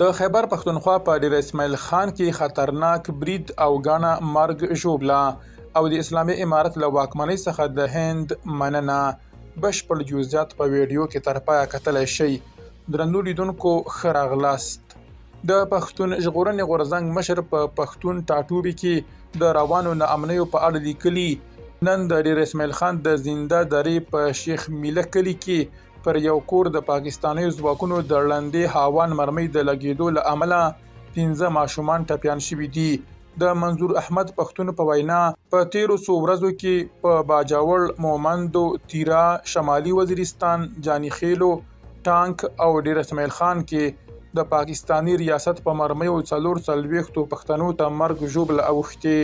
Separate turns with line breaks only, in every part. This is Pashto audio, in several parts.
د خیبر پښتونخوا په ډیره اسماعیل خان کې خطرناک برید او ګڼه مرګ ژوبله او د اسلامي امارت له واکمنۍ څخه د هند مننه. بشپړ جزئیات په ویډیو کې تر پایه کتلی شئ. درنو لیدونکو، ښه راغلاست. د پښتون ژغورنې غورځنګ مشر په پښتون ټاټوبي کې د روانو ناامنیو په اړه لیکلي، نن د ډیره اسماعیل خان د زنده درې په شیخ میله کلي کې پر یو کور د پاکستانیو ځواکونو د ړندې هاوان مرمۍ د لګېدو له امله 5 ماشومان ټپیان شوي دي. د منظور احمد پښتون په وینا، په تېرو څو ورځو کې په باجوړ، مومندو، تیرا، شمالي وزیرستان، جاني خېلو، ټانک او ډېره اسماعیل خان کې د پاکستاني ریاست په مرمیو 44 پښتنو ته مرګ ژوبله اوښتې،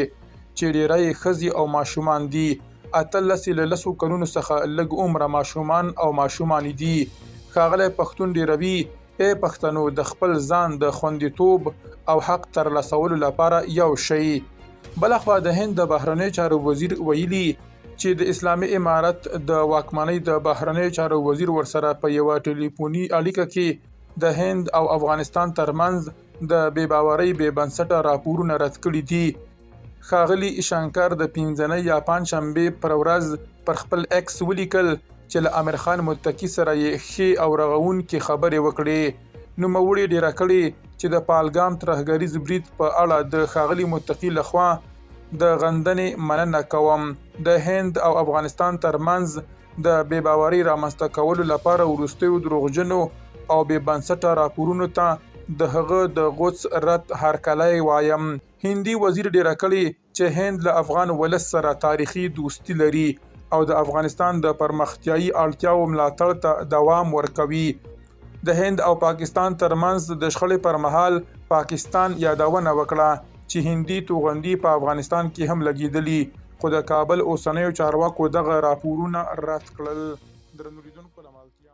چې ډېری یې ښځې او ماشومان دي. 18 یې له 10 کلونو څخه لږ عمره ماشومان او ماشومانې دي. ښاغلی پښتون ډېروي، ای پښتنو، د خپل ځان د خوندیتوب او حق ترلاسولو لپاره یو شئ. بلخوا د هند د بهرنیو چارو وزیر ویلي چې د اسلامي امارت د واکمنۍ د بهرنیو چارو وزیر ورسره په یوه ټلیفوني اړیکه کې د هند او افغانستان ترمنځ د بې باورۍ بې بنسټه راپورونه رد کړي دي. ښاغلي شنکر د پنځنۍ یا پنجشنبې پر ورځ پر خپل ایکس ولیکل چې له امیر خان متقي سره یې ښې او رغوونکې خبرې وکړې. نوموړي ډېره کړې چې د پالګام ترهګریز برید په اړه د ښاغلي متقي لخوا د غندنې مننه کوم. د هند او افغانستان ترمنځ د بې باورۍ رامنځته کولو لپاره وروستیو دروغجنو او بې بنسټه راپورونو ته د هغه د غوڅ رد هرکلی وایم. هندي وزیر ډېره کړې چې هند له افغان ولس سره تاریخي دوستي لري او د افغانستان د پرمختیایي اړتیاوو ملاتړ ته دوام ورکوي. د هند او پاکستان ترمنځ د شخړې پر مهال پاکستان یادونه وکړه چې هندي توغندي په افغانستان کې هم لګېدلي، خو د کابل اوسنیو چارواکو دغه راپورونه رد کړل. درنو لیدونکو، له مالتیا.